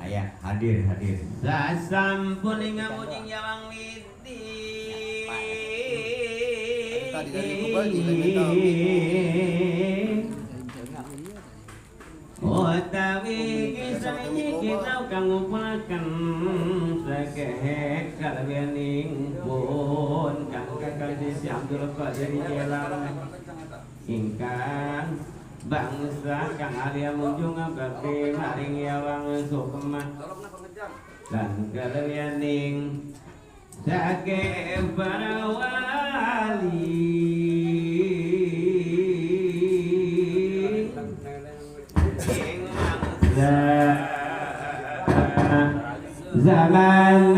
Aya hadir hadir. Sasampun ing ngamujing Yawang Widi. Tadi dari Google di Utawi kisah iki kita kang ngumpulaken sakehe kalawiyaning pun kang kakasih Si Abdul Qadir Jilani ingkang bangsa kang alya munjung ngabekti maring Yawang Sukma lan kalawiyaning sakehe para wali zaman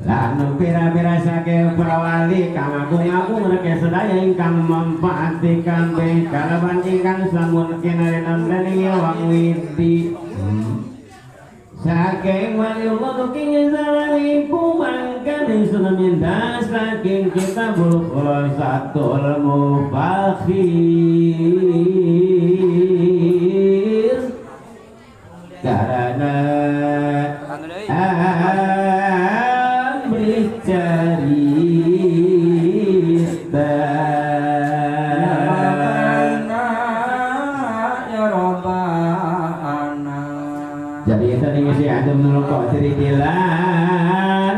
lan pira-pira saking para wali kang agung-agung reke sedaya ingkang manfaati kabeh kalawan ingkang sampun kinarenam dening Yawang Widi. Saking wali Allah king zawaliku mangkane sunaminda saking kitabul khulasatul mufakhir karena amri cerita jadi tadi ngisi Adam nuluk cerikilan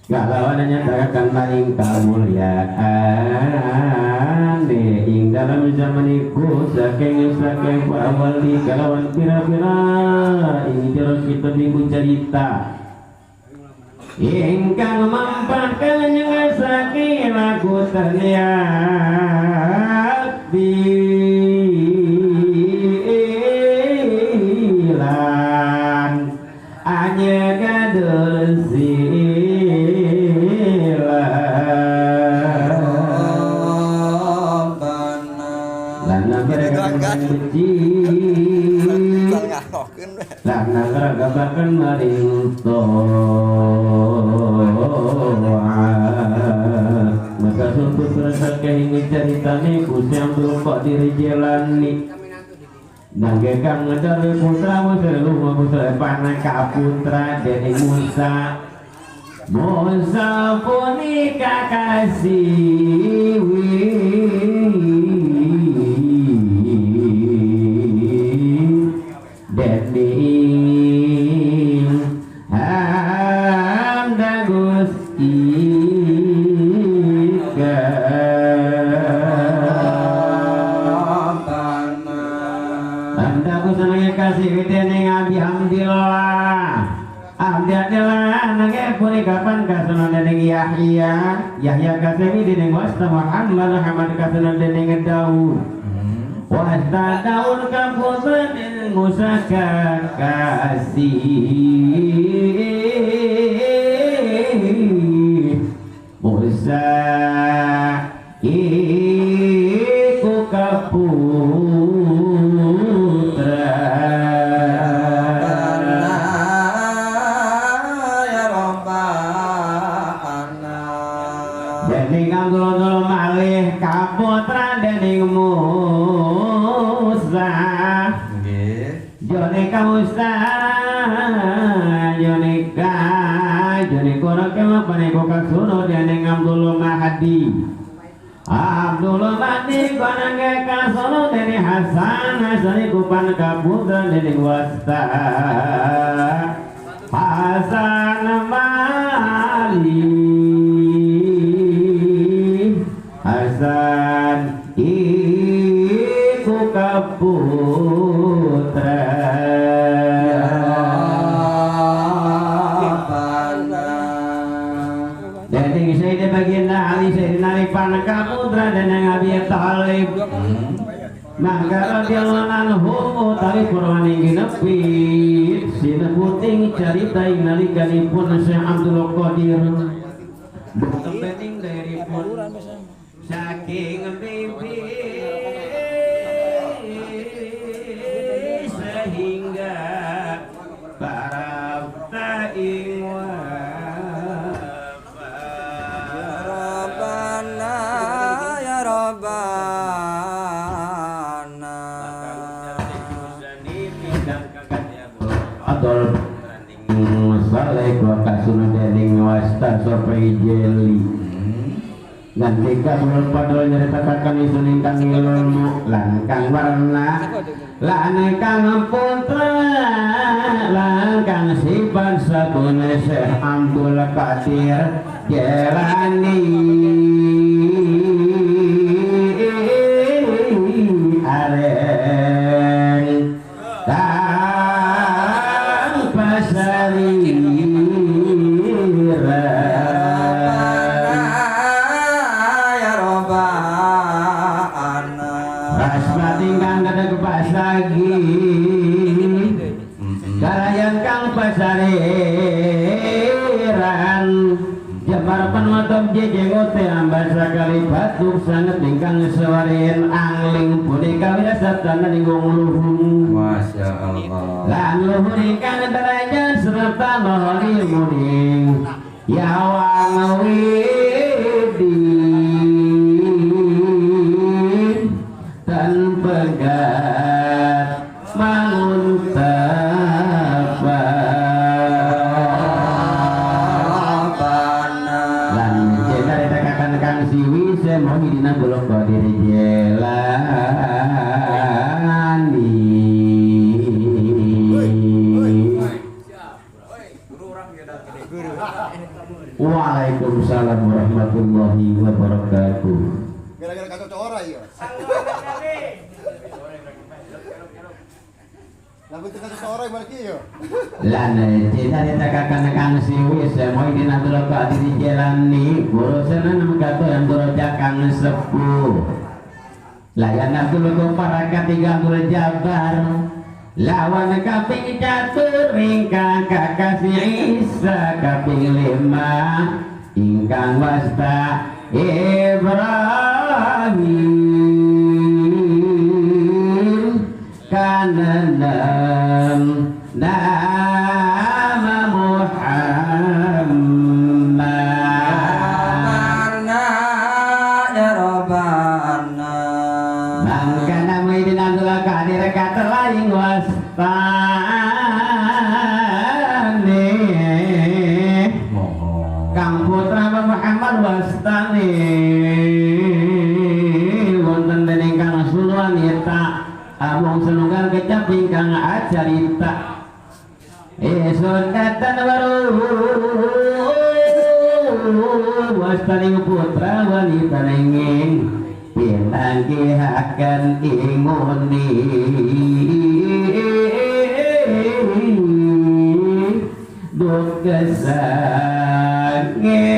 kalawan nyatakan maring kamulyaan ing dalam zaman iku saking saking wali kalawan pira-pira ing jero kitab iku cerita ingkang mampakan nyengasake lagu terniat bilan anya gadul sila lan nangarakan benci lan nangaragabakan maring toa maka sumput rasake ing caritane Gusti Abdul Qadir Jilani nangge kang ngedari putra Musa lunga putra panaka putra dening Musa Musa punika kasiwi dening Hamda Gusti kasih dening Abi Hamdillah Abdi Abdillah nangge punika pan kasono dening Yahya Yahya kasih dening wasta Muhammad Muhammad kasono dening Daud wasta Daud kaputra dening Musa kasih Musa iku kaputra dening Abdul malih kaputra dening Musa nggih jone ka Musa jone ka jone kono kema paneko kasuno dening Abdul Mahdi Abdul Mahdi konange kasono dening Hasan Hasan iku pan kaputra dening wasta Hasan Mali Hasan iku kaputra dening Sayyidina Baginda Ali Sayyidina Ali pan kaputra dening Abi Thalib mangga radhiyallahu anhu utawi purwaning ginepit sinebuting carita ing nalikanipun Syekh Abdul Qadir tembening daeripun saking bibi sehingga para ing Saleh wa kasunan dening wasta sapa jeli. Nandika sulul padol nyaritakan isun ingkang ilmu lan kang warna lan kang putra lan kang sifat sagune Syekh Abdul Qadir Jailani areng kang pasariran pasagi karayan kang pasariran jembar penutup jejengote ambat sakali batuk sanget ingkang sewarin angling punika wirasatan ninggung luhung. Masya Allah. Lan luhur ingkang derajat serta lohor ilmuning yawang widi dan pegat mangun tapan lan cerita kang siwi semohidina buluk Qadir Jailani. Waalaikumsalam warahmatullahi wabarakatuh. Gara-gara kacau ora ya. Lan cerita kang siwi semohidina buluk Qadir Jailani guru seneng kato yang guru kang sepuh layan Abdul Gopar ketiga Abdul Jabar lawan kaping catur ingkang kakasih Isa kaping lima ingkang wasta Ibrahim kanenam nama Muhammad ya Rabbana mangkana muhyiddin Abdul Qadir kata lain wastane kang putra Muhammad wastane wonten dening kang sulwanita amung senunggal kecap ingkang acarita sundatan baru wastaning putra wanita nenging pinanggihaken inguni duk gesange